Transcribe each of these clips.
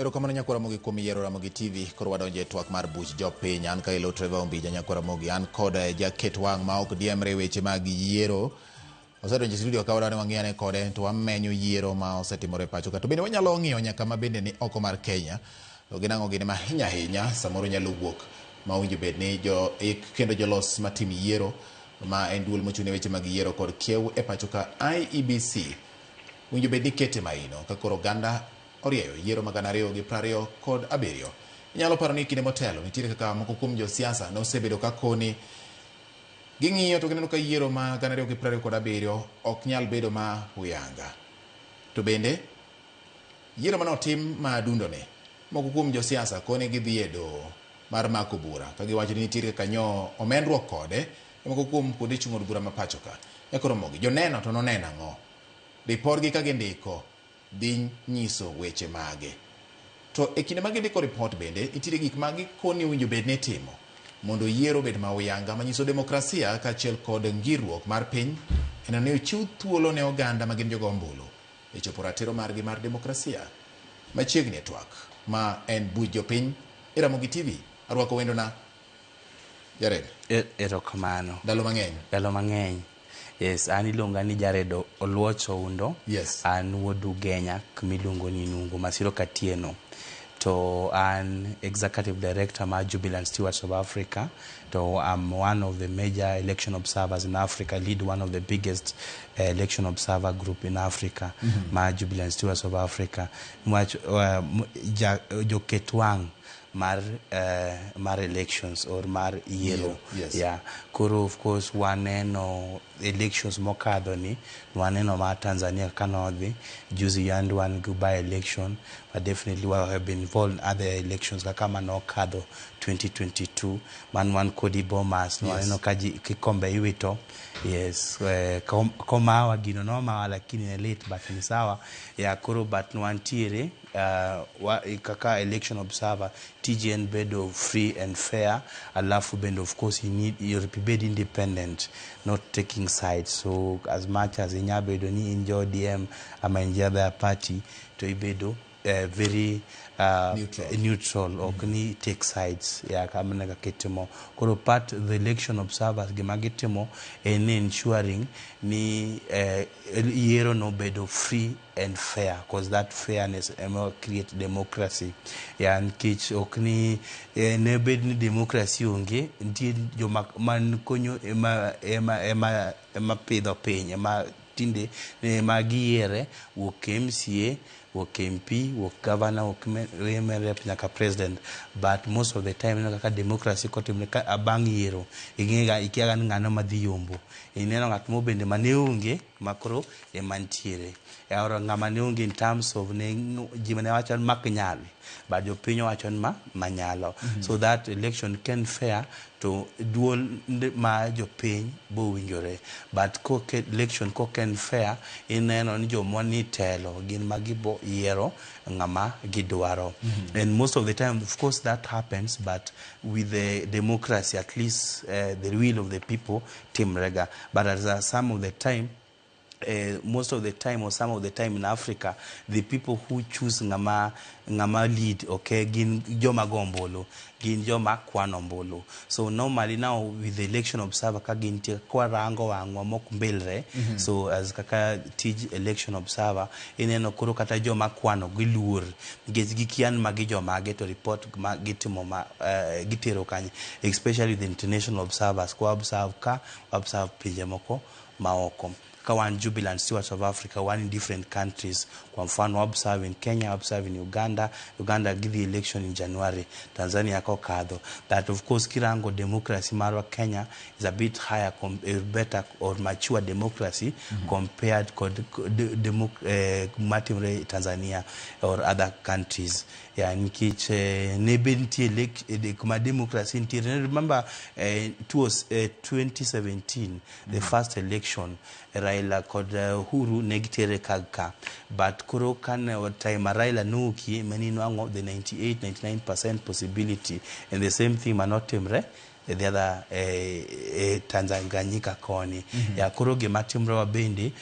Erokamano Nyakwar Ramogi kuom yiero Ramogi TV. Koro wadonjo e twak mar buch jopiny. An Kaelo Trevor Ombija Nyakwar Ramogi. An kod jaket wang' ma ok diemre e weche mag yiero. Osedonjo e studio ka wadwani wang'iyane kode to wamenyo yiero ma osetimore e pacho ka. To bende wanyalo ng'iyo nyaka ma bende ni oko mar Kenya. To gin ang'o gini ma ahinya ahinya samoro nyalo wuok ma owinjo bed ni jo ik kendo jolos matim yiero ma en duol mochung' ne weche mag yiero kod kiew e pacho ka IEBC owinjo bed ni kete maino ka koro oganda orieyo yiero ma 2027. Inyalo paro ni kinde motelo nitiere kaka moko kuom josiasa nosebedo ka koni ging'iyo to gineno ka yiero ma 2027 ok nyal bedo ma huyanga. To bende yiero mane otim ma adundone, moko kuom josiasa koni gidhi e doho mar mako bura ka giwacho ni nitiere kaka nyo omenruok kode e moko kuom kuonde chung' od bura ma pacho ka. Nyakoro Mogi, joneno to noneno ang'o? Ripodgi ka gindiko dhi nyiso weche mage? To e kinde ma gindiko ripot bende nitiere gik ma gikoni owinjo bed ni itimo mondo yiero obed ma uyanga manyiso demokrasia kaachiel kod ngirruok mar piny en ni ochiw thuolo ne oganda ma gin jogo ombulu e chopo ratiro margi mar demokrasia. Machiegni e twak ma en buch jopiny e Ramogi TV. Arwako wendona Jared. Erokamano. Ndalo mang'eny. Ndalo mang'eny. Yes, an iluonga ni Jared Oluoch Oundo. An wuod Ugenya kumiluongo ni Nungo, Masiro Katieno. To an Executive Director mar Jubilant Stewards of Africa. To I'm one of the major election observers in Africa. I lead one of the biggest election observer group in Africa, mar Jubilant Stewards of Africa. Niwach ja, joket wang' mar mar elections or mar yiero. Yeah. Koro of course waneno elections mokadho ni, waneno mar Tanzania kaka nodhi, juzi yandi wan gi by election, but definitely we have been involved in other elections kaka manokadho 2022 man wan kodi Bomas, waneno ka ji kikombe iwito. Yes, komawa gino nomawa lakini ne lit but ni sawa. Yeah, koro but nwantiere kaka election observer, tiji en bedo free and fair, alafu bende of course you need you ibed independent, not taking sides. So as much as inya bedo ni in jo ODM ama in other party, to ibedo very neutral, neutral ok ni take sides. Yeah, kamano kaka itimo. Koro part the election observers gima gitimo en ni ensuring ni yiero no bedo free and fair, cause that fairness ema create democracy. Yeah, nikech ok ni ne bed ni democracy onge, nitie joma man konyo ema ema ema ema pidho piny ema tinde ema giyiere wuok MCA, wuok MP, wuok governor, wuok women rep nyaka president. But most of the time ineno kaka democracy kotimre ka bang' yiero ing'ega ikia ga ni ng'ano madhi yombo. Ineno ng'at mo bende mane onge makoro ema nitiere. Or ng'ama ne onge in terms of ne ji mane wacho ni mak nyal, but jopiny owacho ni ma manyalo. So that election ken fair to duol ma jopiny bowinjore. But koke election kok en fair, ineno ni joma ni telo gin ma gibo yiero ng'ama gidwaro. And most of the time, of course, that happens, but with the democracy, at least the will of the people timrega. But as some of the time, most of the time or some of the time in Africa, the people who choose ng'ama ng'ama lead, okay, gin joma go ombulu, gin joma kwano ombulu. So normally now with the election observer ka gintie kwarango wang'wa mok mbilre. So as kaka tij election observer, ineno koro kata joma kwano giluor nikech gikia ni magi jomage to report ma gitimo ma gitero kanye, especially the international observers kwa observe ka observe pinje moko maoko. Ka wan Jubilant Stewards of Africa, wan in different countries. Kwa mfano observe in Kenya, observe in Uganda. Uganda gidhi election in January, Tanzania kokadho. That of course kirango democracy marwa Kenya is a bit higher, better or mature democracy compared kod matimre Tanzania or other countries. Yeah, nikech ne be nitie kuma democracy nitiere. Remember it was 2017, the first election, Raila kod Uhuru ne gitere kag ka. But koro kane time Raila nowuokie mane inwang'o the 98-99% possibility, and the same thing manotimre the other Tanganyika koni. Ya koro gima timre wa bende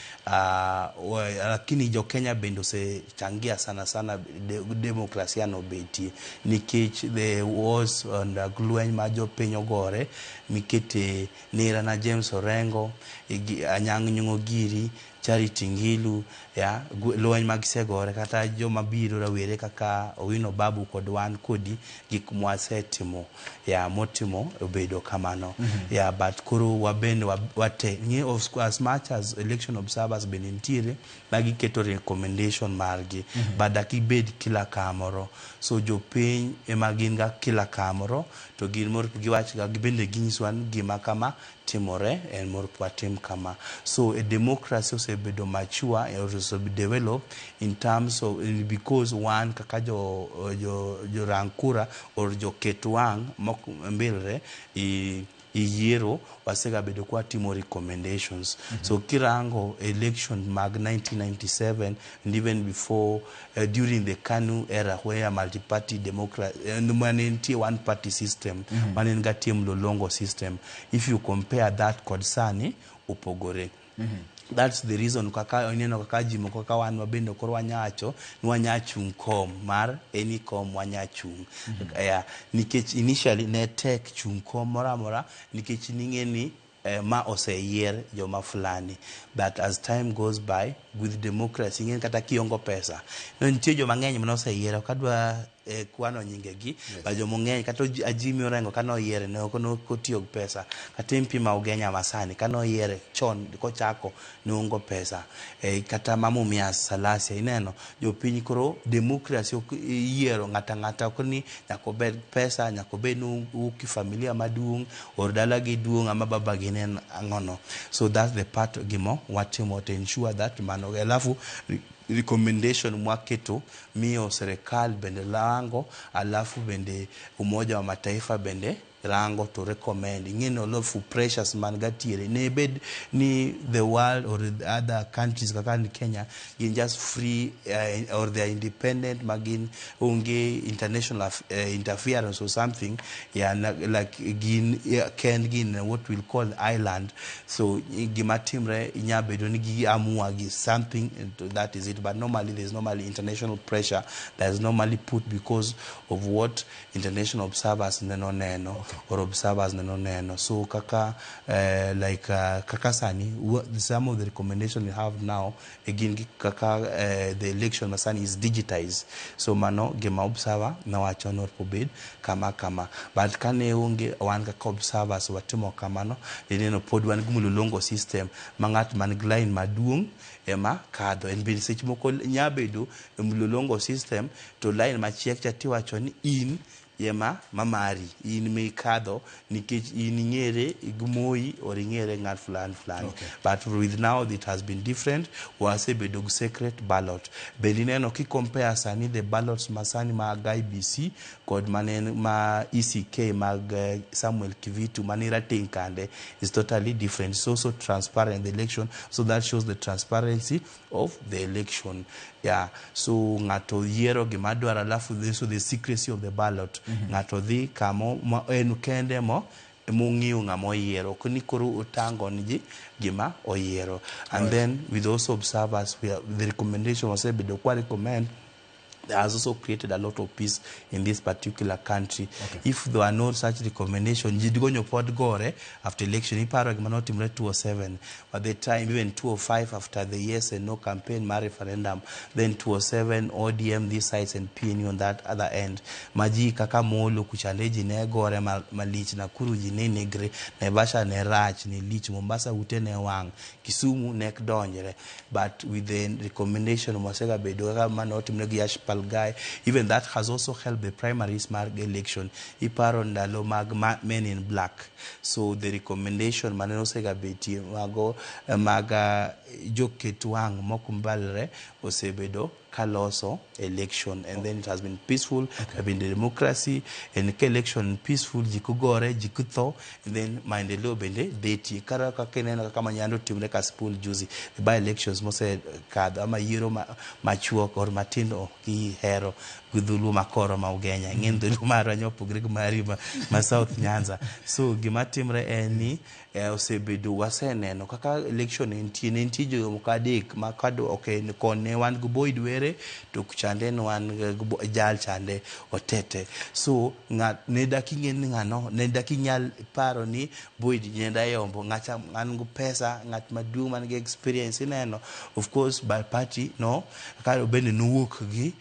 lakini jo Kenya bende osechangia sana sana demokrasia no betie, nikech the wars and lweny ma jopiny ogore mikete nera na James Orengo, Anyang' Nyong'o giri, Charity Ngilu, ya lweny mag gisegore, kata joma biro rawere kaka Owino Babu kod wan kodi gik mwasetimo ya motimo obedo kamano. Ya, but koro wabende wate ng'e as much as election observers bende nitiere ma giketo recommendation margi, but dak ibed kila kamoro. So jopiny ema gin ga kila kamoro, to gin mor giwach ga bende ginyiswa ni gima kama timore en mor watim kama. So a democracy osebedo mature or osebedo develop in terms of because wan kaka jo rang kura or joket wang' mok mbilre i yiero wasegabedo kwa timo recommendations. So kirango election mag 1997 and even before, during the KANU era, where multi-party democracy mane nitie, one party system mane en ga tie mlolongo system, if you compare that kod sani, opogore. That's the reason kaka ineno kaka ji moko kaka wan wabende koro wanyawacho ni wanya chung kom mar any kom wanya chung. Yeah, nikech initially ne tek chung kom moro amora, nikech ning'e ni ma oseyier joma fulani. But as time goes by with democracy, ing'e kata kiongo pesa no, nitie joma ng'eny mane oseyier, ok adwa kwano nyingegi, but joma ng'eny kata Jimmy Orengo kane oyiere ne ok otiyo gi pesa, kata MP ma Ugenya masani kane oyiere chon kochako ne ongo pesa, kata ma Mumias Salasia. Ineno jopiny koro democracy ok yiero ng'ata ng'ata, ok ni nyaka obed pesa, nyaka obed ni owuok e familia maduong' or dalagi duong' ama babagi ne en ang'ono. So that's the part gimo watimo to ensure that mano. Alafu recommendation mwaketo miyo serikal bende rango, alafu bende Umoja wa Mataifa bende rango to recommend. Ing'e ni alafu pressures man gatiere ne bed ni the world or the other countries kaka ni Kenya gin just free or they are independent, ma gin onge international interference or something, yeah, like gin, yeah, kendgi in what we'll call island. So gima timre inya bedo ni gi amua gi something and that is it. But normally there's normally international pressure that is normally put because of what international observers neno neno or observers neno neno. So kaka like kaka sani some of the recommendation we have now again kaka the election masani is digitized, so mano gima observer nawacho ni obed kama kama. But kane onge wan kaka observers watimo kamano, ineno pod wan gi mlolongo system ma ng'at man gi line maduong' ema kadho. En bende seche moko nya bedo e mlolongo system to line machiek cha tiwacho ni in ema mamari in mikadho nikech in ing'ere gi Moi or ing'ere ng'at fulani fulani. But with now it has been different. Wasebedo gi secret ballot bende. Ineno ki compare sani the ballots masani mag IEBC kod mane ma ECK mag Samuel Kivuitu mane rateng' kande is totally different. So transparent the election, so that shows the transparency of the election. Yeah, so ng'ato yiero gima dwaro, alafu so the secrecy of the ballot, ng'ato dhi kamo ma en kende mo mong'iyo ng'ama oyiero, ok ni koro otango ni ji gima oyiero. And then with also observers, we are, the recommendation wasebedo kwa recommend has also created a lot of peace in this particular country. If there were no such recommendation, ji gonyo pod gore after election. Iparo gima notimore 2007, by the time even 2005 after the yes and no campaign mar referendum, then 2007 ODM this side and PNU on that other end. Maji kaka Molo kuchande ji ne gore malich, Nakuru ji ne negre, Naivasha ne rach ne lich, Mombasa ute ne wang', Kisumu ne ok donjre. But with the recommendation mwasega bedo kaka manotimre gi Yash Pal Ghai, even that has also helped the primaries mar election. Iparo ndalo mag men in black. So the recommendation mane osega betie mago mag joket wang' mok mbalre osebedo kaloso election, and then it has been peaceful. Been the democracy and ka election peaceful, ji kogore ji kutho, and then maendeleo bende betie. Kara kaka ineno kaka manyando timre Kasipul juzi, the by elections mose kadho ama yiero machuok or matindo gihero. Gi dholuo makoro ma Ugenya. Ing'e ni dholuo marwa nya opogre gi mari ma South Nyanza. So gima timre en ni osebedo waseneno kaka election ne nitie, ne nitie jomoko adek ma kado ok kon ne wan gi Boyd Were to kuchande ne wan gi jal chande Otete. So ng'at ne dak ing'e ni ng'ano ne dak inyal paro ni Boyd nyenda yombo ng'acha an gi pesa, ng'at maduong' man gi experience ineno. Of course by party no karo bende nowuok gi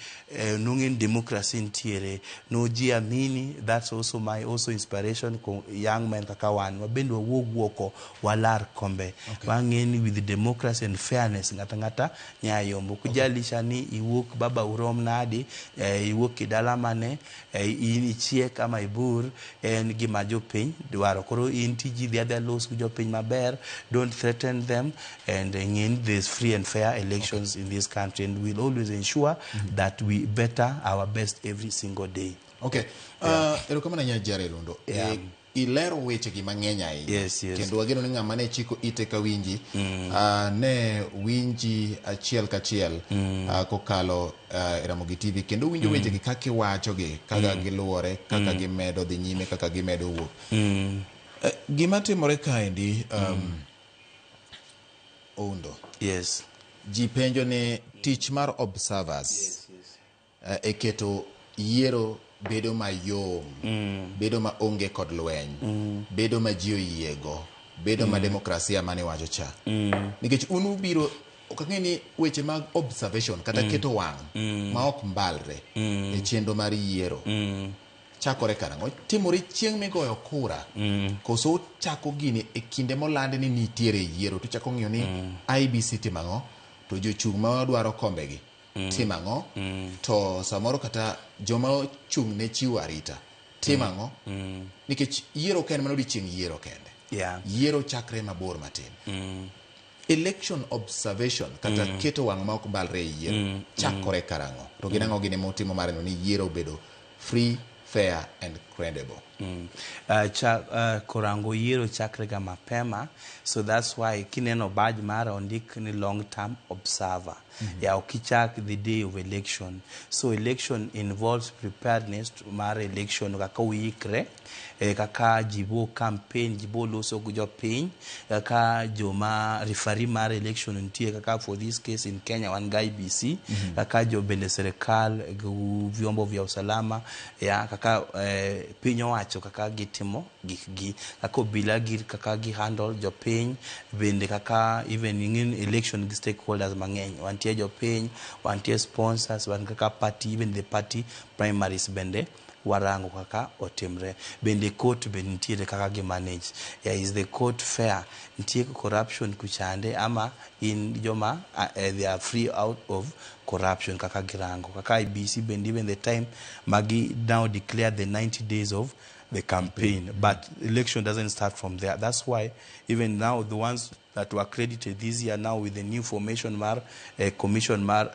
nong'e ni democracy nitiere nojiamini. That's also my also inspiration ko young men kaka wan wabende wawuog oko walar kombe. Wang'e ni with democracy and fairness, ng'ata ng'ata nya yombo kujalisha ni iwuok baba urom nadi, iwuok e dala mane, in ichiek ama ibur, en gima jopiny dwaro. Koro in tiji dhi adhiya los gi jopiny maber, don't threaten them, and ng'e ni there's free and fair elections in this country, and we'll always ensure that we better our best every single day. Okay. Erokamano ahinya, Jared Rundo. Ilero wechegi mang'eny ahinya. Yes. Kendo wageno ni ng'ama ne chiko ite ka winji ne winji achiel kachiel kokalo e Ramogi TV kendo winjo wechegi kaka iwachogi, kaka giluwore, kaka gimedo dhi nyime, kaka gimedo wuok. Gima timore kaendi, Oundo. Yes. Ji penjo ni tich mar observers e keto yiero bedo mayom, bedo ma onge kod lweny, bedo ma ji oyiego, bedo ma demokrasia mane iwacho cha. Nikech un ubiro, ok ang'e ni weche mag observation kata keto wang' ma ok mbalre e chenro mar yiero chakore karang'o? Timore chieng' migoyo kura koso chako gini e kinde moland ni nitiere yiero to chako ng'iyo ni IEBC timo ang'o, to jochung' ma dwaro kombegi timo ang'o, to samoro kata joma ochung' ne chiwo arita timo ang'o? Nikech yiero ok en mana odiochieng' yiero kende. Yiero chakre mabor matin. Election observation kata keto wang' ma ok mbalre e yiero chakore karang'o? To gin ang'o gini mutimo mar neno ni yiero obedo free, fair and credible? Korango yiero chakre ga mapema, so that's why kineno badge mara ondik ni long term observer. Yeah, ok ichak the day of election. So election involves preparedness mar election, kaka uikre, kaka ji bo campaign, ji bo loso gi jopiny, kaka joma referee mar election nitie, kaka for this case in Kenya wan gi IEBC, kaka jo bende serikal gi vyombo vya usalama ya kaka piny owacho kaka gitimo gikgi, kaka obila gir kaka gi handle jopiny, bende kaka even ing'e election gi stakeholders mang'eny, wantie jopiny, wantie sponsors, wan kaka party, even the party primaries bende warango kaka otimre. Bende court be nitiere kaka gi manage. Yeah, is the court fair? Nitie corruption kuchande ama in joma they are free out of corruption? Kaka girango kaka IEBC bende, even the time magi now declare the 90 days of the campaign, but election doesn't start from there. That's why even now the ones that were accredited this year, now with the new formation mar commission mar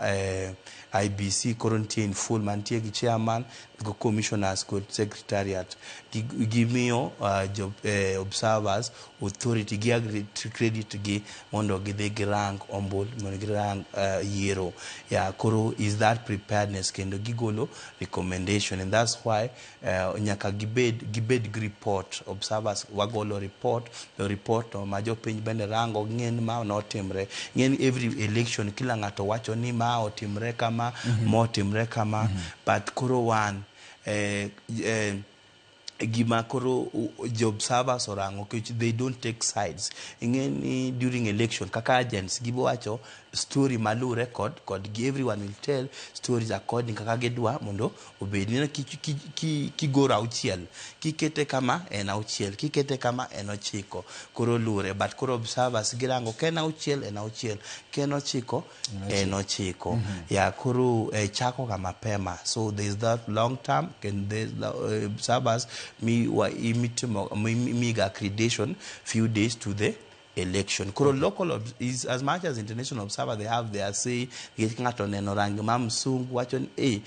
IEBC, koro nitie in full mantie gi chairman gi commissioners kod secretariat. Gimiyo jo observers authority gi credit gi mondo gidhi girang ombul, mondo girang yiero. Yeah, koro is that preparedness kendo gigolo recommendation, and that's why nyaka gibed gi report. Observers wagolo report, the report no ma jopiny bende rango ng'e ni ma notimre. Ng'e ni every election kila ng'ato wacho ni ma otimre kama, ma otimre kama, but koro wan gima koro jo observers orango nikech they don't take sides. Ing'e ni during election kaka agents gibo wacho story malure kod gi, everyone will tell stories according kaka gidwa mondo obed. Neno kigoro auchiel, kikete kama en auchiel, kikete kama en ochiko, koro lure. But koro observers girango ka en auchiel en auchiel, ka en ochiko en ochiko. Yeah, koro chako ga mapema. So there is that long term and there's the observers mi wa imitimo mi ga accreditation few days to the election. election. Koro local is as much as international observer, they have their say, nikech ng'ato oneno rangi ma msungu wacho ni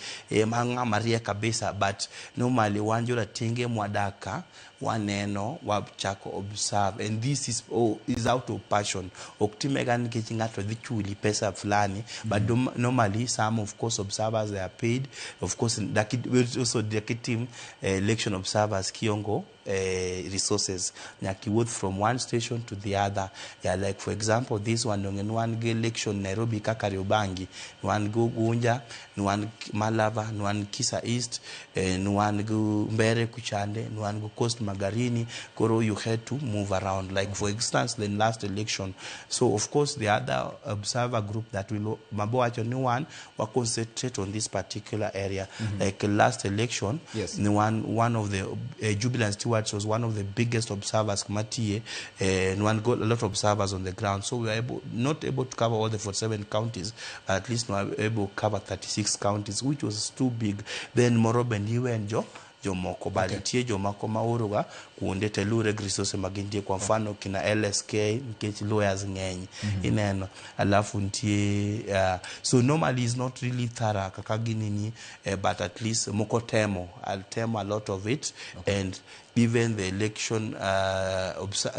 ma ng'ama riek kabisa, but normally wan joratenge mwadak ka waneno, wachako observe, and this is, oh, is out of passion. Ok timega nikech ng'ato dhi chuli pesa fulani, but normally some, of course, observers, they are paid, of course. Also dakitim election observers kiongo resources, nyaka iwuoth from one station to the other. Yeah, like for example this one, donge wan gi election Nairobi kaka Kariobangi, wan gi Ugunja, wan Malava, wan Kisa East, wan gi Mbere kuchande, wan gi Coast Magarini. Koro you had to move around, like for instance the last election. So of course the other observer group that will mabo wacho ni wan wa concentrate on this particular area, like last election, ni one of the Jubilant Stewards was one of the biggest observers kumatie, and one got a lot of observers on the ground. So we were able, not able to cover all the 47 counties, but at least we were able to cover 36 counties, which was too big. Then moro bende iwenjo jomoko, but nitie jomoko ma oroga kuonde te luwre gi resources ma gintie. Kwa mfano kina LSK, nikech lawyers ng'eny, ineno, alafu nitie so normally is not really thorough kaka ginini, but at least moko temo. I'll temo a lot of it, and even the election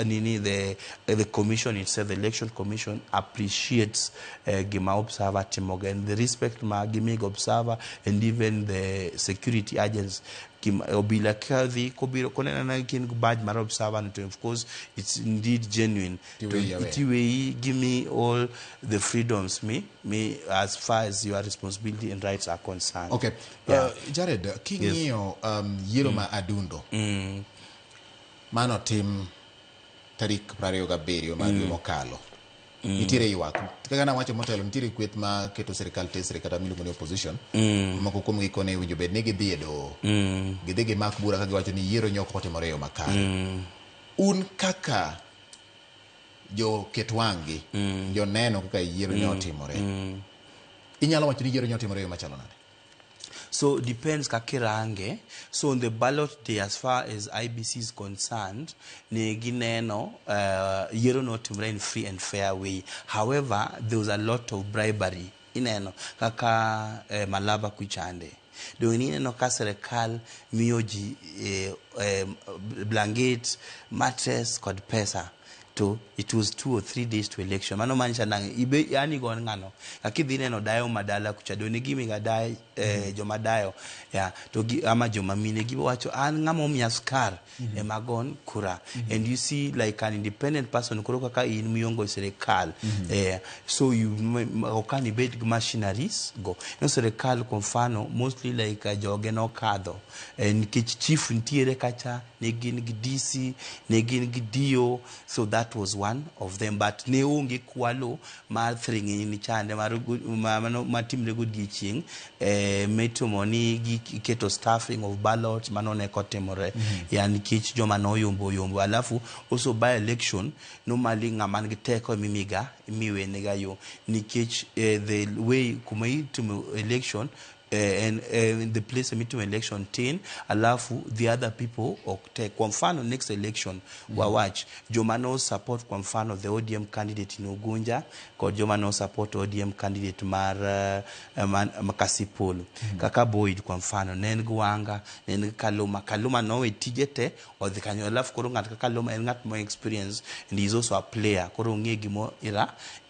nini, the commission itself, the election commission appreciates gima observer timoga and the respect ma gimigo observer, and even the security agents. Obila kadhi kobiro koneno na gin gi badge mar observer no, to of course it's indeed genuine. Tiweyi To aweya. Itiweyi, give me all the freedoms me as far as your responsibility and rights are concerned. Yeah. Jared, king'iyo yiero ma Adundo manotim tarik 27 mar dwe mokalo, nitiere ywak kaka nawacho motelo, nitiere kweth ma keto sirikal tesre kata miluongo ni opposition. Moko kuom gi kone winjo bed ni gidhi e doho, gidhi gimak bura ka giwacho ni yiero nyok otimore e yo makare. Un kaka joket wang'gi, joneno kaka yiero ne otimore, inyalo wacho ni yiero ne otimore e yo machalo nade? So depends kakirange. So on the ballot day, as far as IEBC is concerned, ne gineno yiero notimore in free and fair way. However, there was a lot of bribery. Ineno kaka Malava kuchande. Donge ineno ka sirikal miyo ji blanket, mattress kod pesa, to it was 2 or 3 days to election. Mano maanisha nang'o? Ibe yani gon ng'ano kaka idhi neno dayo madala kucha, donge gimiga dayo, joma dayo ya to gi, ama joma mine giwacho an ng'ama omiya skar ema gon kura. And you see, like an independent person, koro kaka in miongo e sirikal, so you ok an ibed gi machineries go no sirikal. Kwa mfano mostly like joge nokadho, nikech chief nitiere kacha, ne gin gi DC, ne gin gi DO, so that was one of them. But ne onge kwalo mar thiring'ini chande mar matimre godiechieng', mitimo ni giketo stuffing of ballots. Mano ne kotimore ya nikech joma noyombo oyombo. Alafu also by election normally ng'ama nigi teko emimiga imiwenega yo, nikech the way kuma itimo election, and the place emitimo election tin, alafu the other people ok tek. Kwa mfano next election, wawach joma no support, kwa mfano the ODM candidate in Ugunja kod joma no support ODM candidate mar Kasipul, kaka Boyd kwa mfano ne en gi Wanga, ne en gi Kaluma. Kaluma nowe tije te odhi kanyo. Alafu koro ng'at kaka Kaluma en ng'at mo experience and he is also a player, koro ong'e gimo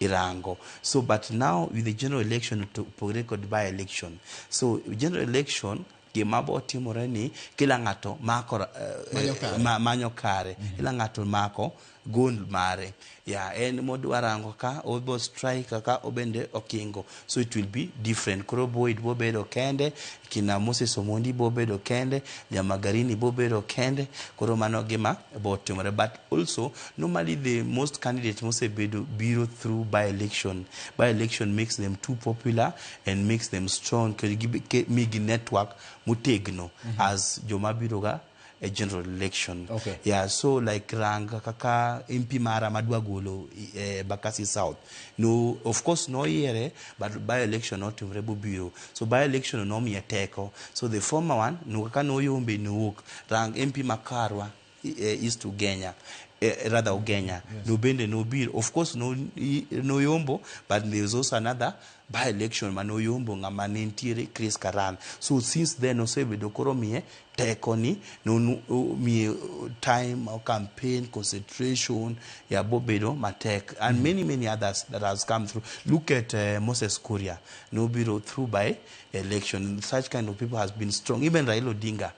irango. So but now with the general election to pogre kod by election. So general election gima bo timore ni kila ng'ato mako Manyo kare. Manyo kare. Kila ng'ato mako gond mare ya en modwa rango ka obo strike kaka obende okingo, so it will be different. Koro Boyd bo bedo kende, kina Moses Omondi bo bedo kende, Jamagarini bo bedo kende. Koro mano gima bo timore. But also normally the most candidates mosebedo biro through by election. By election makes them too popular and makes them strong, kendo migi network motegno as joma biro ga a general election. Yeah, so like rang kaka MP mara madwa golo Bakasi South, no, of course noyiere, but by election notimre bobiro. So by election nomiye teko. So the former one no kaka noyombe nowuok. Rang MP makarwa, East Ugenya. Rather Ugenya. No bende nobiro, of course no noyombo, but there was also another by election manoyombo ng'ama ne nitiere, Chris Karan. So since then osebedo koro miye teko ni miye time campaign concentration ya bobedo matek and many, many others that has come through. Look at Moses Kuria, nobiro through by election. Such kind of people has been strong. Even Raila Odinga,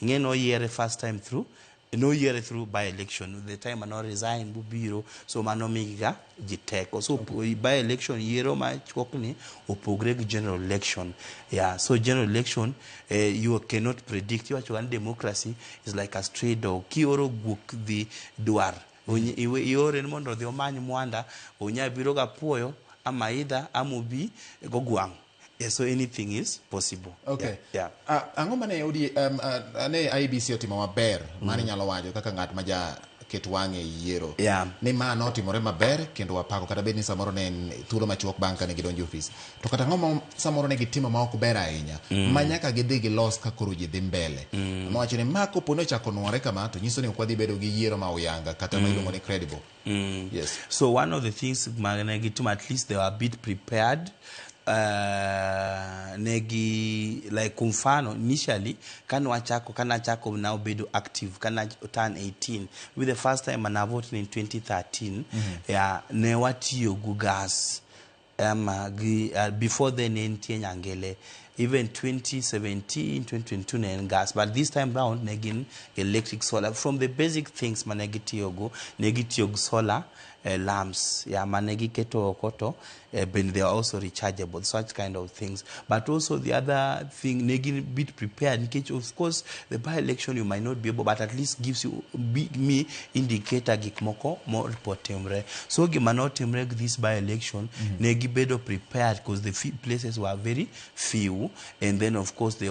ing'e noyiere first time through, noyiere through by election, the time mano resign bobiro. So mano migiga ji teko. So by election, yiero machuok ni opogre gi general election. Yeah, so general election, you cannot predict. Iwacho ni democracy is like a stray dog. Kioro guok dhi dwar, iore ni mondo odhi omany mwanda, onya biro ga puoyo ama either ama obi gogwang'. Yeah, so anything is possible. Okay. Yeah. Ang'o mane odi ane IEBC otimo maber mane nyalo wacho kaka ng'at ma ja ket wang'e e yiero ni ma notimore maber kendo wapako, kata bed ni samoro ne en thuolo machuok bang' kane gidonjo e ofis, to kata ang'o ma samoro ne gitimo ma ok ber ahinya ma nyaka gidhi gilos ka koro ji dhi mbele, mawacho ni ma kopo ni ochako nuore kama to nyiso ni ok wadhi bedo gi yiero ma oyanga kata ma iluongo ni credible? Yes. So one of the things mane gitimo, at least they were a bit prepared. Negi like kwa mfano initially kane wachako, kana achako now bedo active kana turn 18 with the first time and I voted in 2013. Yeah, ne watiyo gi gas ama gi before then ne nitie nyangele. Even 2017, 2022 ne en gas, but this time round ne gin electric solar. From the basic things mane gitiyogo, ne gitiyo gi solar lamps, yeah, mane giketo oko to bende they are also rechargeable, such kind of things. But also the other thing, ne gin bit prepared nikech of course the by election you might not be able, but at least gives you me indicator gik moko moripo timre. So gima notimre gi this by election, ne gibedo prepared because the few places were very few, and then of course they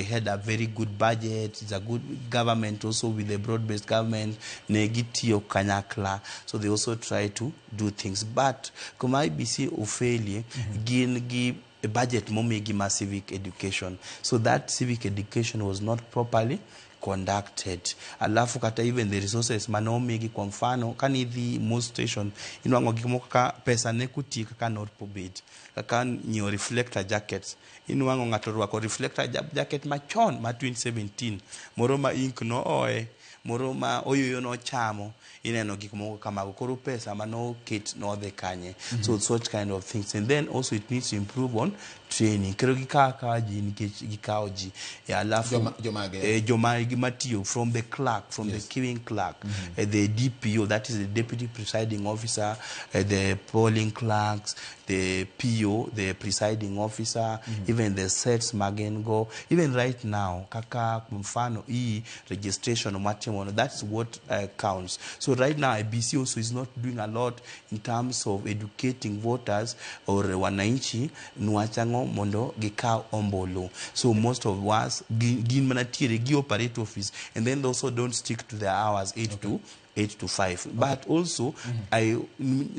had a very good budget. It's a good government also, with the broad based government ne gitiyo kanyakla, so they also try to do things. But kuma IEBC ofelie, gin gi a budget momigi ma civic education, so that civic education was not properly conducted. Alafu kata even the resources manomigi, kwa mfano kanidhi most station inwang'o gik moko kaka pesa ne kotii kaka notpobet kaka nyiewo reflector jackets. Inwang'o ng'ato orwako reflector jacket machon ma 2017, moro ma ink nooye, moro ma oyoyo nochamo. Ineno gik moko kamago, koro pesa manoket nodhi kanye? So such kind of things. And then also it needs to improve on training. Kero gikawo akawa ji nikech gikawo ji. Alafu Jomage? Joma matiyo, from the clerk, from the queuing clerk, the DPO, that is the deputy presiding officer, the polling clerks, the PO, the presiding officer, even the sets magengo. Even right now, kaka kwa mfano hii registration matimo, that's what counts. So right now IEBC also is not doing a lot in terms of educating voters or wananchi nwachang'o mondo gikaw ombulu. So most of us gin mana tiere gi operate office, and then they also don't stick to their hours, 8 to 8 to 5. But also,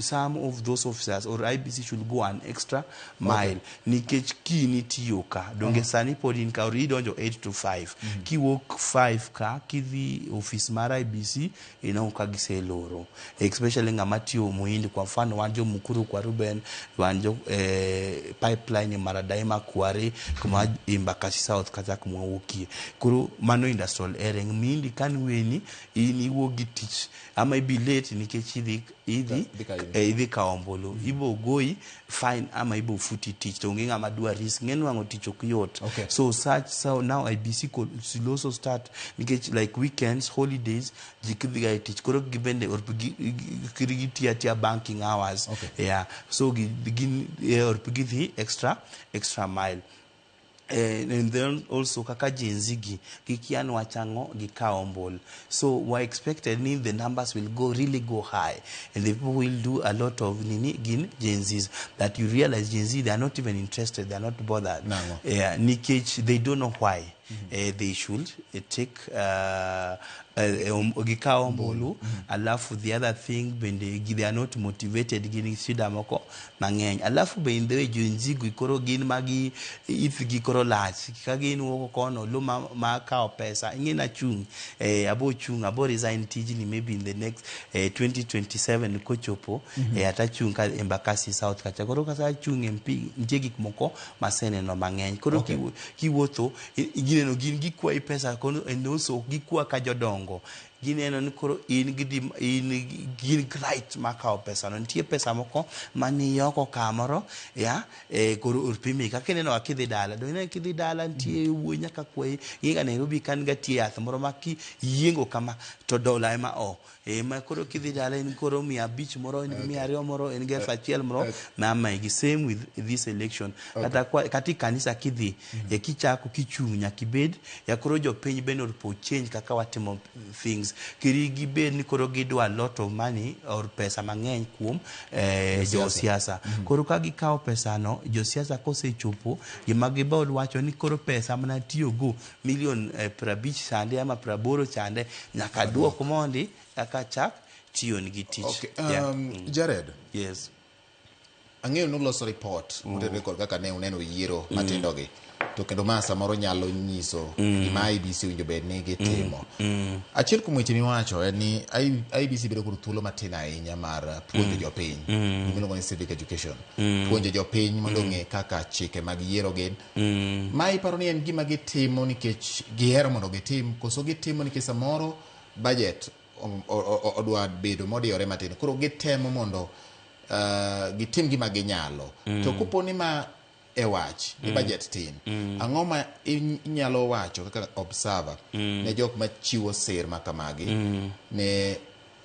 some of those officers or IEBC should go an extra mile. Nikech kiny tiyo ka, donge sani pod in ka, or idonjo 8 to 5. Kiwuok 5 ka, kidhi office mar IEBC, ineno ka giseloro. Especially ng'ama tiyo Muhindi, kwa mfano wan jo Mukuru kwa Ruben, wan jo Pipeline, Maradaima, Kware, kuma Embakasi South kata kuma wawuokie. Koro mano industrial area. Muhindi kan weni, in iwuok gi tich ama ibi late nikech idhi Dhi ka idhi kawo ombulu, ibo goyi fine ama ibo futi tich, to onge ng'ama dwa risk. Ng'e nwang'o tich ok yot. So such, so now IEBC could, should also start nikech like weekends, holidays, ji kidhiga e tich, koro gibende or gitiyo atiya banking hours. Yeah, so gin or gidhi extra mile. And then also kaka Gen Z gi gikia nwach ang'o gikawo ombulu. So we expected ni the numbers will go really go high and the people will do a lot of nini gin Gen Zs, that you realize Gen Z, they are not even interested, they are not bothered. Nang'o? Yeah, nikech they don't know why. They should take gikaw ombulu. Alafu the other thing bende, they are not motivated, gin shida moko mang'eny. Alafu bende Gen Z gi koro gin magi ithgi koro lach ka gin wuok kono lo ma kawo pesa ing'e nachung' abo chung' abo resign tijni maybe in the next 2027 kochopo atachung' ka Embakasi South kacha. Koro kasa achung' MP, nitie gik moko maseneno mang'eny koro. Kiwuotho gineno gin gikwayi pesa kono, and also ok gikwa ka jodongo gineno ni koro in gi in gin right mar kawo pesa no. Nitie pesa moko maniyoko kamoro ya koro opimi kaka ineno ka kidhi dala do ineno kidhi dala nitie wuoyi nyaka kwayi ing'e Nairobi kan ga tie yath moro ma kiyiengo kama to dola ema o ma koro kidhi dala in koro 500 moro, in gi 200 moro, in gi 1000 moro ma maigi. Same with this election. Kata kwa, kata i kanisa kidhi kichako kichung' nyaka ibed ya koro jopiny bende oripo change kaka watimo things kiri gibed ni koro gidwa lot of money or pesa mang'eny kuom josiasa. Koro ka gikawo pesano, josiasa kosechopo gima gibo wacho ni koro pesa mana tiyogo milion 50 chande ama 80 chande nyaka duok mondi eka chak tiyo nigi tich. Okay. Jared. Yes. Ang'eyo nuloso report motenore kod kaka ne uneno yiero matindogi, to kendo ma samoro nyalo nyiso gima IEBC owinjo bed ni gitimo. Achiel kuom weche miwacho en ni IEBC bedo kod thuolo matin ahinya mar puonjo jopiny, gimiluongo ni civic education, puonjo jopiny mondo ong'e kaka chike mag yiero gin. Ma iparo ni en gima gitimo nikech gihero mondo gitim, koso gitimo nikech samoro budget odwa bedo modiyore matin, koro gitemo mondo gitim gima ginyalo? To kopo ni ma e wach ni budget tin, ang'o ma inyalo wacho kaka observer ne jok machiwo sir ma kamagi ne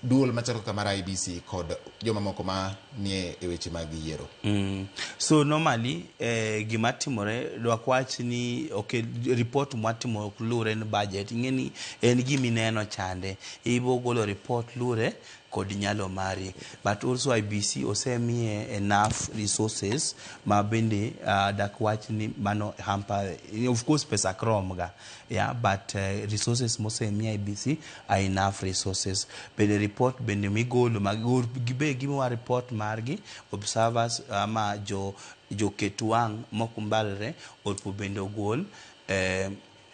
duol machalo kaka mar IEBC kod jomamoko ma nie e weche mag yiero? So normally gima timore dwak wach ni okay, report mwatimo ok luwre ni budget. Ing'e ni en gimineno chande ibo golo report luwre kod nyalo mari, but also IEBC osemiye enough resources ma bende dak wach ni mano hamper. Of course pesa ok rom ga, yeah, but resources mosemi IEBC are enough resources. Bende report bende migolo mag gibe gimiwa report margi, observers ama jo joket wang' mok mbalre opo bende ogol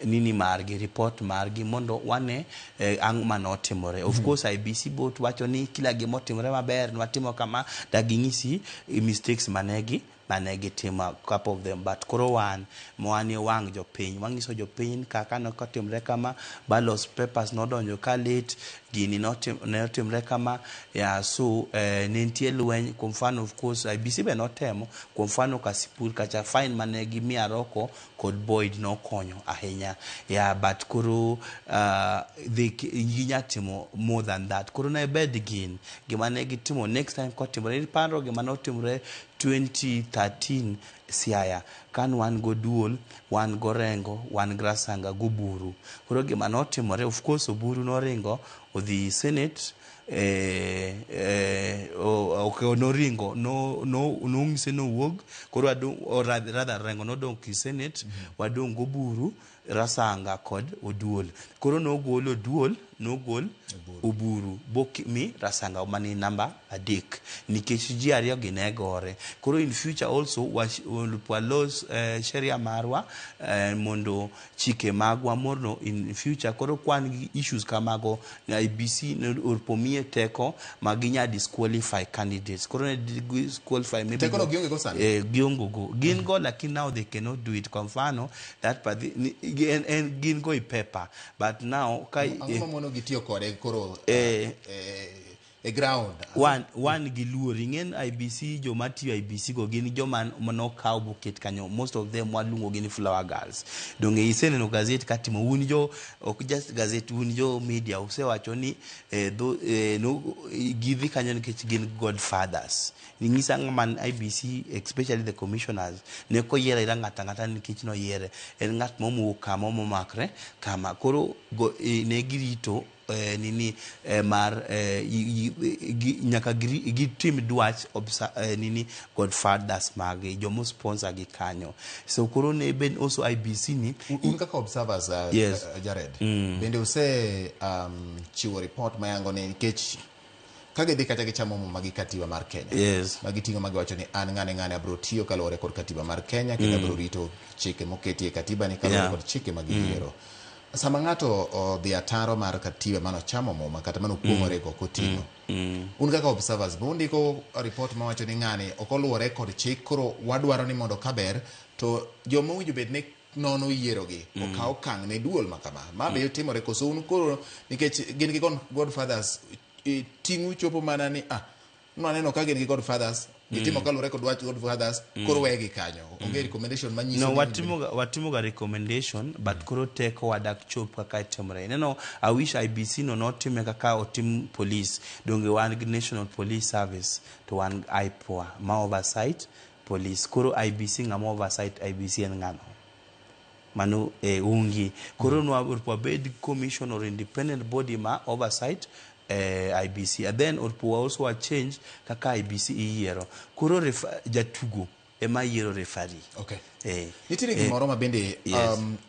nini margi, report margi mondo wane ang' manotimore. Of course IEBC bot wacho ni kila gimotimore maber nwatimo kama da ging'isi mistakes manegi mane gitimo, a couple of them. But koro wan wanie wang' jopiny wang'iso jopiny kaka nokotimre kama, ballot papers nodonjo ka late, gini notimre kama. Yeah, so ne nitie lweny. Kuom mfano, of course IEBC be notemo. Kuom mfano Kasipul kacha, fine mane gimiyo Aroko kod Boyd nokonyo ahinya. Yeah, but koro ginya timo more than that. Koro ne bed gin gima ne gitimo next time kotimore iparo gima notimore 2013 Siaya kan wan go duol, wan go Rengo, wan gi Rasanga goburu. Koro gima notimore, of course Oburu noringo odhi Senate, ok noringo no no nong'ise nowuog. Koro wadong', or rather Rengo nodong' ki Senate, wadong' goburu, Rasanga kod Oduol. Koro nogol Oduol, nogol Oburu bok mi Rasanga mani namba 3 nikech ji ariyo gi ne gore. Koro in future also walos sheria marwa mondo chike magwa mondo in future koro kwan gi issues kamago, IEBC opo miye teko ma ginya disqualify candidates. Koro ne disqualify maybe Teko no gionge go sani? Gionge go, gin go, lakini now they cannot do it. Kwa mfano that en gin go i paper, but now ka Ang'o mamono gitiyo kode koro e ground? Wan gi luor ing'en IEBC, joma tiyo IEBC go gin joma manokaw boket kanyo. Most of them waluongo gi ni flower girls. Donge iseneno gazet katimo un jo ok just gazet, un jo media usewacho ni no, gidhi kanyo nikech gin godfathers. Ng'isa ng'ama IEBC, especially the commissioners, ne ok oyiero ayiera ng'ato ang'ata nikech noyiere en ng'at momowuok kama momakre kama. Koro ne girito. nini mar nyaka gitim dwach nini godfathers magi jomo sponsor gi kanyo. So koro ne ben also IEBC ni Un kaka observers, Yes. Jared, bende use chiwo report mayango ni nikech ka gidhi kacha gichamo muma gi katiba mar Kenya ma giting'o ma giwacho ni an ng'ane ng'ane abiro tiyo kaluwore kod katiba mar Kenya kendo abiro rito chike moketi e katiba ni kaluwore kod chike ma giyiero. Sama ng'ato odhi ataro mar katiba manochamo muma kata manokuong'ore go koting'o, un kaka observers be undiko report mawacho ni ng'ani ok oluwore kod chik, koro wadwaro ni mondo kaber to joma owinjo bed ni nono yierogi okaw okang' ne duol ma kama ma be timore koso un koro nikech gin gi godfathers, ting'u chopo mana ni nwaneno ka gin gi godfathers gitimo kaluwore kod wach godfathers, koro wegi kanyo onge recommendation manyiso No, ni watimoga recommendation, but koro teko wadak chop kaka itimore. Ineno, I wish IEBC no notime kaka otim police. Donge wan gi National Police Service to wan gi IPOA ma oversight police. Koro IEBC, ng'ama oversight IEBC en ng'ano? Mano ungi. Koro nwa wabed commission or independent body ma oversight IEBC. And then orpo also wa change kaka IEBC iyiero. Koro jatugo ema yiero referee. Nitiere gimoro ma bende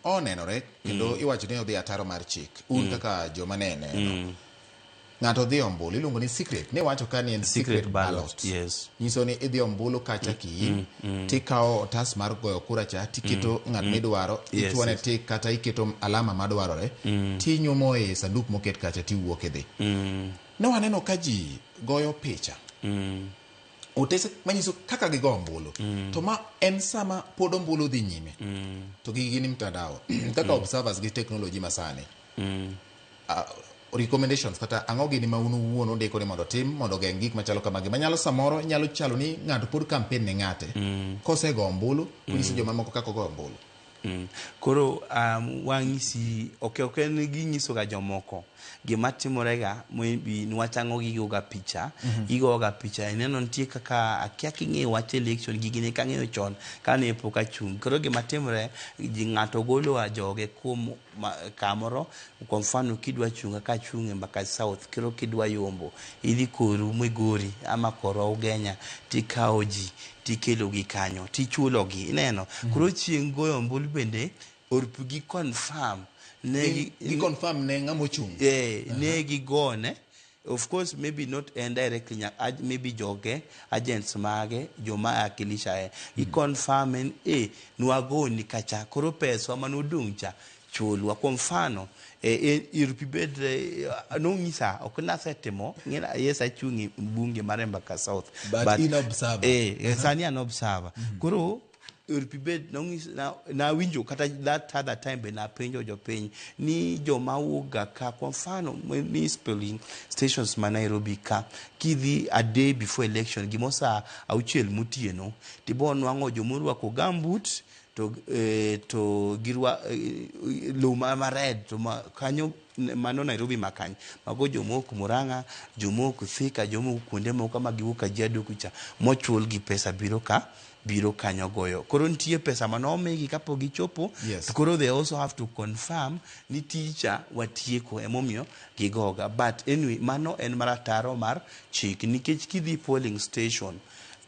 onenore kendo iwacho ni odhi ataro mar chik. Un kaka joma ne neno. Ng'ato dhi ombulu iluongo ni secret. Ne wacho ka ni en secret ballot. Ballot. Yes. Nyiso ni idhi ombulu kacha kiin tikawo otas mar goyo kura cha tiketo ng'at midwaro, ichuone tik kata iketo alama madwarore, tinyumo e sanduk moket kacha tiwuok idhi. Ne waneno ka ji goyo picha. Otese manyiso kaka gigo ombulu. To ma en sama pod ombulu dhi nyime. To gigi gin mtandao. Kaka observers gi technology masani. Recommendations kata ang'o gini ma un owuon undiko ni mondo tim mondo ogeng' gik machalo kamagi manyalo samoro nyalo chalo ni ng'ato pod campaign ne ng'ate kosego ombulu onyiso jomamoko kaka ogo ombulu. Koro wang'isi ok en ginyiso ga jomoko gima timore ga maybe nwachang'o gigo ga picha. Gigo ga picha ineno nitie kaka akia king'eyo wach election gigi ne kang'eyo chon kane pok achung'. Koro gima timore ji ng'ato golo ga joge kuom kamoro. Kwa mfano kidwa chung' kaka achung' e Embakasi South, koro kidwa yombo idhi koru Migori ama korwa Ugenya tikawo ji tikelo gi kanyo tichulo gi ineno. Koro chieng' goyo ombulu bende orp gi confirm ne gi confirm ne ng'ama ochung'. Ne gigone. Of course maybe not indirectly, maybe joge agents mage joma akilisha gi confirm en nwagoni kacha koro pesa manodong' cha chulwa. Kwa mfano irpi bed nong'isa ok nasetimo ng'ina yes achung' e bunge mar Embakasi South But in observer. Sani an observer. Koro irpi bed nong'isa nawinjo kata that other time be napenjo jopiny ni joma wuok ga ka kwa mfano ni polling stations ma Nairobi ka kidhi a day before election gimo saa 6 motieno tibo nwang'o jomorwako gumboot to girwa low ma red to ma kanyo mano Nairobi ma kanyo mago jomok Murang'a, jomok Thika, jomok kuonde moko ma giwuok Kajiado kucha mochul gi pesa biro kanyo goyo. Koro nitie pesa manomigi kapok gichopo. To koro they also have to confirm ni ticha watieko emomiyo gigoga. But anyway mano en marataro mar chik nikech kidhi polling station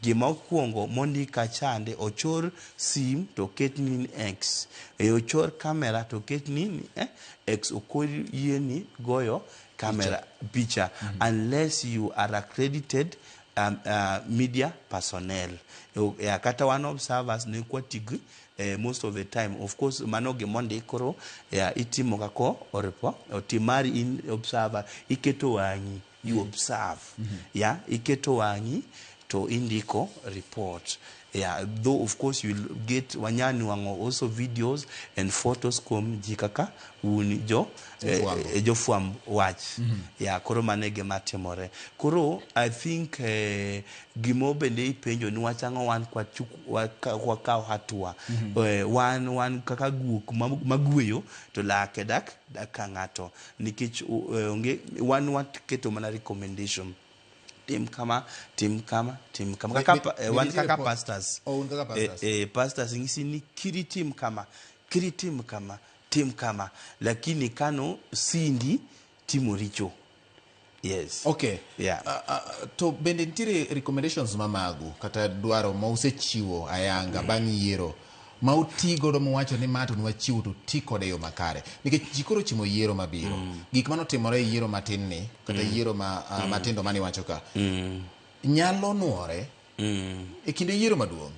gima okwongo mondik kachande ochor sim to oket ni X, ochor camera to oket ni X, ok oyieni goyo camera picha unless you are accredited media personnel. Kata wan observers ne kwatig most of the time. Of course mano gimondik koro itimo kako oripo otimari in observer iketo wang'i you observe. Iketo wang'i to indiko report. Though of course you will get wanyani wango also videos and photos kuom ji kaka un jo jofwamb wach. Koro mano e gima timore. Koro I think gimo bende ipenjo ni wachang'o wan kwakaw hatua. Wan kaka guok magweyo to lake dak ka ng'ato nikech onge wan waketo mana recommendation. Tim kama, tim kama, tim kama. Kaka wan kaka pastors. Oh, un kaka pastors. Pastors ng'isi ni kiri tim kama, kiri tim kama, tim kama. Lakini kano sindi timo richo. Yes. Okay. Yeah. To bende nitiere recommendations ma magu kata dwaro ma usechiwo ayanga bang' yiero ma uti godo muwacho ni ma to nwachiwo to ti kode e yo makare, nikech ji koro ochimo yiero mabiro, gik manotimore e yiero matin ni kata yiero ma, matindo mane iwacho ka nyalo nuore e kinde yiero maduong'.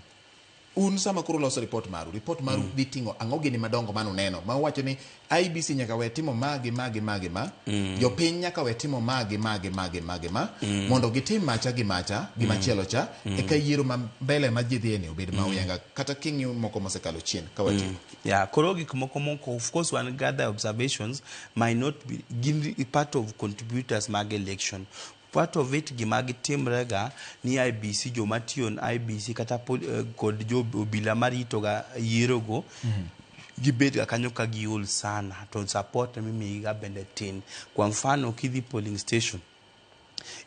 Un sama koro loso report maru, report maru dhi ting'o ang'o gini madongo manuneno ma uwacho ni IEBC nyaka we timo ma gi ma gi ma gi ma, jopiny nyaka we timo ma gi ma gi ma gi ma gi ma, mondo gitim macha gi macha gi machielo cha, eka yiero ma mbele ma ji dhiye ni obed ma oyanga, kata king'iyo moko mosekalo chien ka watieko. Yeah, koro gik moko moko, of course, wan gather observations might not be gin part of contributors mag election. Part of it, gima gitimre ga ni IEBC, joma tiyo na IEBC kata kod jo obila marito ga yiero go, gibet ga kanyo ka giol sana, to support mimiyi ga bende tin. Kwa mfano, kidhi polling station,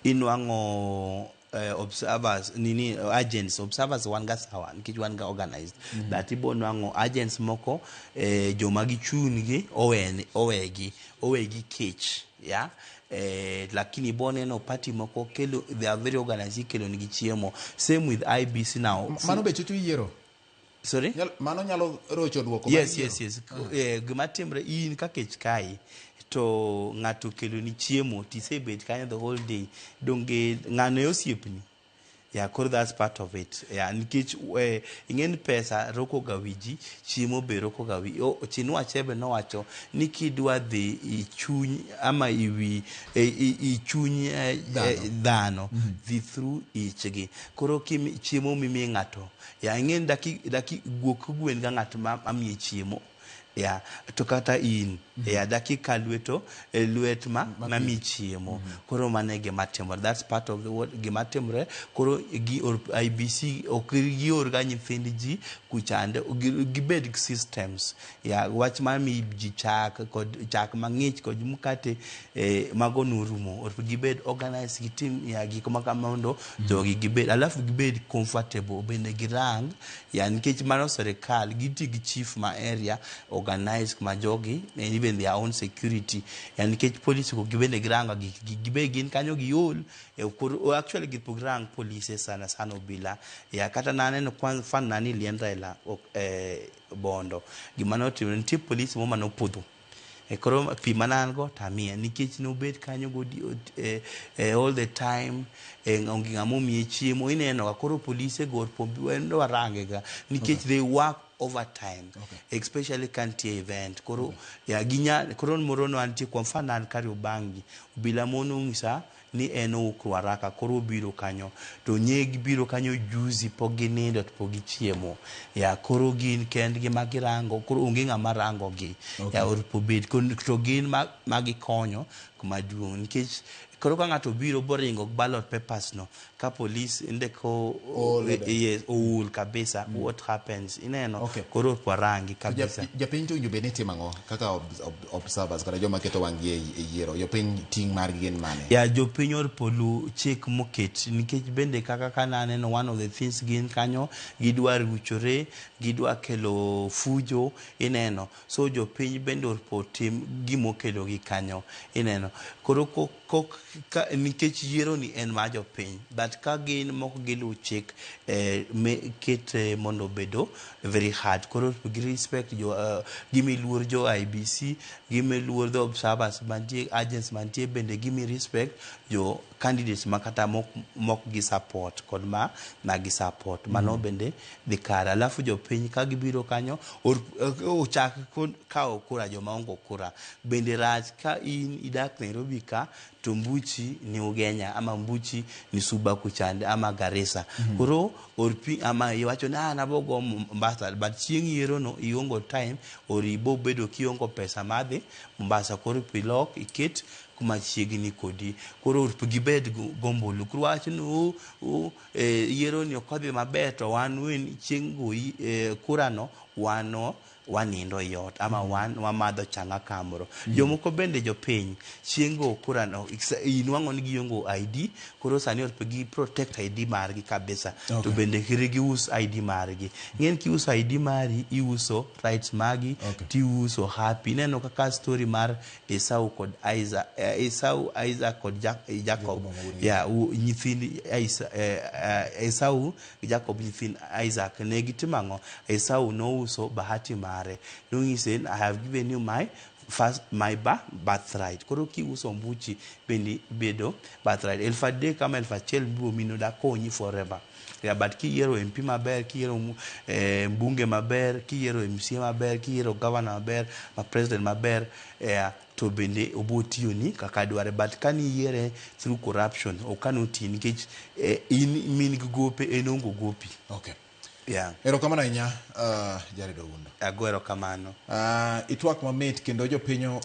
inwang'o observers nini, agents, observers wan ga sawa nikech wan ga organized, but ibo nwang'o agents moko, joma gichung' gi owegi owegi kech ya, lakini ibo neno party moko kelo, they are very organized, ikelo nigi chiemo. Same with IEBC now. Mano be chocho yiero? Sorry? Mano nyalo rocho duoko mar Yes. yiero? Yes, gima timre, in ka kech kai to ng'ato okeloni chiemo, tisebet kanyo the whole day, donge ng'ano e osiepni? Yeah, koro that's part of it. Yeah, nikech ing'e ni pesa roko ga wi ji, chiemo be roko ga wi. Chinua Achebe nowacho ni kidwa dhi i chuny ama i wi i chuny dhano, dhi through ichgi. Koro kimi chiemo mimiyo ng'ato ya, ing'e ni daki guok gwen ga ng'at ma mamiye chiemo ya, to kata in ya dakika lweto lwet ma mamiyi chiemo. Koro mano e gima timore, that's part of the what gima timore. Koro gi or IEBC ok gior ga nyithind ji kuchande, gibed gi systems ya wach mar miyo ji chak kod chak mang'ich kod mkate, mago norumo. Or gibed organized, gitim ya gik ma kama mondo jogi gibed, alafu gibed comfortable bende, girang ya, nikech mano sirikal giti gi chief ma area organize kuma jogi and even their own security ya, nikech police go gibende girango gik gibe gin kanyo giol, koro actually gipok rang polise sana sana obila ya. Kata naneno kwa mfano nani lien Raila ok, Bondo, gima notimore nitie police mo manopudho. Koro pi mana an go tamiye nikech nobet kanyo godi all the time, onge ng'ama omiye chiemo. Ineno ga koro polise go warange ga nikech they work overtime, especially ka nitie event. Koro ya ginya koro moro no antie, kwa mfano an Kariobangi, obila mono onyisa ni en owuok Ruaraka, koro obiro kanyo to nye gibiro kanyo juzi, pok ginindo to pok gichiemo ya. Koro gin kendgi ma girango, koro onge ng'ama rango gi. Ya oripo bed to gin ma gikonyo kuma duong', nikech koro ka ng'ato obiro boringo ballot papers no ka police ndeko Ool. Yes, ool kabisa. What happens, ineno? Koro ok warangi kabisa. Japiny to owinjo bed ni timo ang'o kaka observers kata joma keto wang' gi e yiero? Jopiny ting' margi gin mane? Ya, jopiny oripo lu chik moket, nikech bende kaka ka naneno, one of the things gin kanyo gidwa ruchore, gidwa kelo fujo, ineno. So jopiny bende oripo tim gimokelogi kanyo, ineno. Koro ka, nikech yiero ni en mar jopiny, but ka gin moko giluw chik, ket mondo obedo very hard. Koro gi respect jo, gimi luor jo IEBC, gimi luor the observers mantie, agents mantie, bende gimi respect jo candidates ma kata mok gi support kod ma gi support mano bende dhi kare. Alafu jopiny ka gibiro kanyo ochak kawo kura, joma ongo kura bende rach. Ka in idak Nairobi ka to mbuchi ni Ugenya ama mbuchi ni Suba kuchande ama Garissa, koro or pi ama iwacho ni ah, nabogo Mombasa, but chieng' yiero no iongo time or ibo bedo kiongo pesa madhi Mombasa. Koro pilok iket kuma chiegni kodi. Koro gibed gombulu. Koro wach ni yiero ni ok odhi maber, to wan wen chieng' go kura no wano wanindo e ot ama wan wamadho changa kamoro. Jomoko bende jopiny chieng' go kura no inwang'o ni giongo ID. Koro sani orpo gi protect ID margi kabisa. To bende kik gius ID margi. Ng'en kiuso ID mari, iuso rights magi. Tiuso happy. Ineno kaka story mar Esau kod Isaac, Esau, Isaac kod Jacob. Yeah, nyithind Esau gi Jacob nyithind Isaac ne gitimo ang'o? Esau nouso bahati mare. Nonyise ni I have given you my first my birthright. Koro kiuso ombuchi bende bedo birthright. 3000 ama 1000 biro mino dakonyi forever. Yeah, but kiyiero MP maber, kiyiero mbunge maber, kiyiero MCA maber, kiyiero governor maber, ma president maber, to bende obo tiyoni kaka dware. But kaniyiere through corruption, ok anotiyi nikech in min gi gope en onge gopi. Okay. Yeah. Erokamano ahinya Jared Oundo. Ago erokamano. Itwak mamit kendo jopiny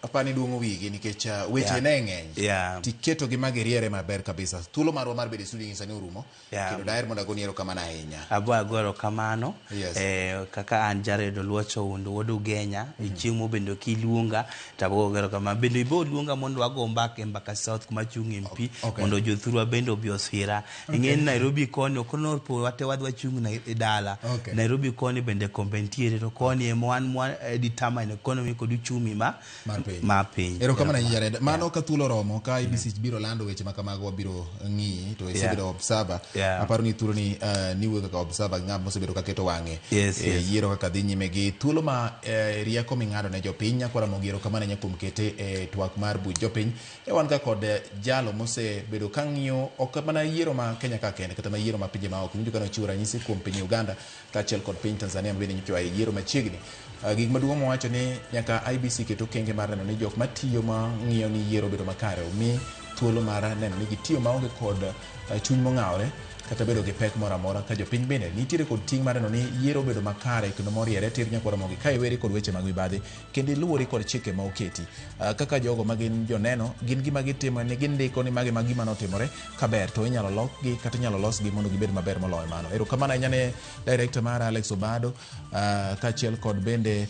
apani duong'o wigi nikech weche ne ng'eny. Tiketogi ma giriere maber kabisa. Thuolo marwa mar bedo e studio nyisa ni orumo. Kendo daher mondo agoni erokamano ahinya. Abo ago erokamano. Yes. Kaka an Jared Oluoch Oundo wuod Ugenya, mm chieng' mobendo kiluonga to abo go erokamano. Bende ibo luonga mondo wago mbaka e Embakasi South kuma achung' MP mondo jothurwa bende obi osira. Ing'e ni Nairobi koni ok nopo wate wadhi wachung' e dala. Nairobi koni bende kombe nitiere to koni ema wan mwa determine economy kod uchumi ma mar piny. Ma piny. Erokamano ahinya Jared. Mano ka thuolo oromo ka IEBC biro lando weche ma kamago wabiro ng'iyi to isebedo observer. Aparo ni thuolo ni niwuoyo kaka observer gi ng'at mosebedo ka keto wang'e yiero kaka dhi nyime gi thuolo ma rieko ming'ado ne jopiny. Nyakwara Ramogi erokamano ahinya kuom kete e twak mar buch jopiny. E wan ka kod jalo mosebedo ka ng'iyo ok mana yiero ma Kenya ka kende kata ma yiero ma pinje maoko. Iwinjo ka nochiwo ranyisi kuom piny Uganda kaachiel kod piny Tanzania ma bende nyocha oa e yiero machiegni. Gik maduong' mowacho ni nyaka IEBC ket okenge mar neno ni jok matiyo ma ng'iyo ni yiero obedo makare omi thuolo mar neno ni gitiyo maonge kod chuny mong'awore kata bedo gi pek moro amora ka jopiny bende nitiere kod ting' mar neno ni yiero obedo makare kendo moriere tir nyakwar Ramogi ka iweri kod weche mag mibadhi kendo iluwori kod chike ma oketi. Kaka jogo ma gin joneno gin gima gitimo ni gindiko ni magi ma gima notimore kaber to inyalo lokgi kata inyalo losgi mondo gibed maber moloyo mano. Erokamano ahinya ne director mara Alex Obado kaachiel kod bende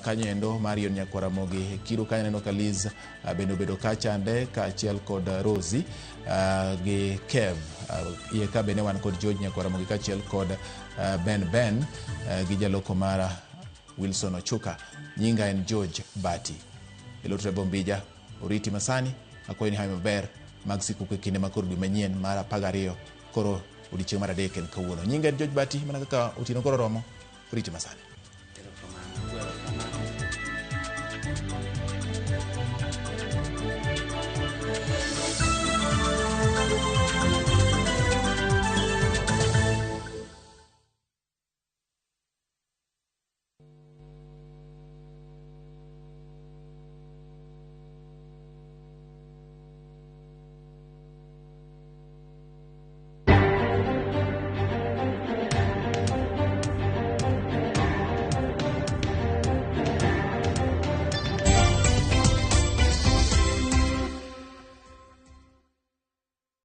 kanyo endo Marion Nyakwar Ramogi Kiro kanyo aneno ka Liz bende obedo kachande kaachiel kod Rosie gi Kev iye ka bende wan kod George Nyakwar Ramogi kaachiel kod Ben gi jaloko mara Wilson Ochuka. Nyinga en George Bati. Elo Trevor Ombija oriti masani akwayo ni hawi maber mag sikuku e kinde ma koro dwe manyien mar 12 koro odiochieng' mar 3 en kawuono. Nyinga en George Bati mana kaka otieno koro romo oriti masani.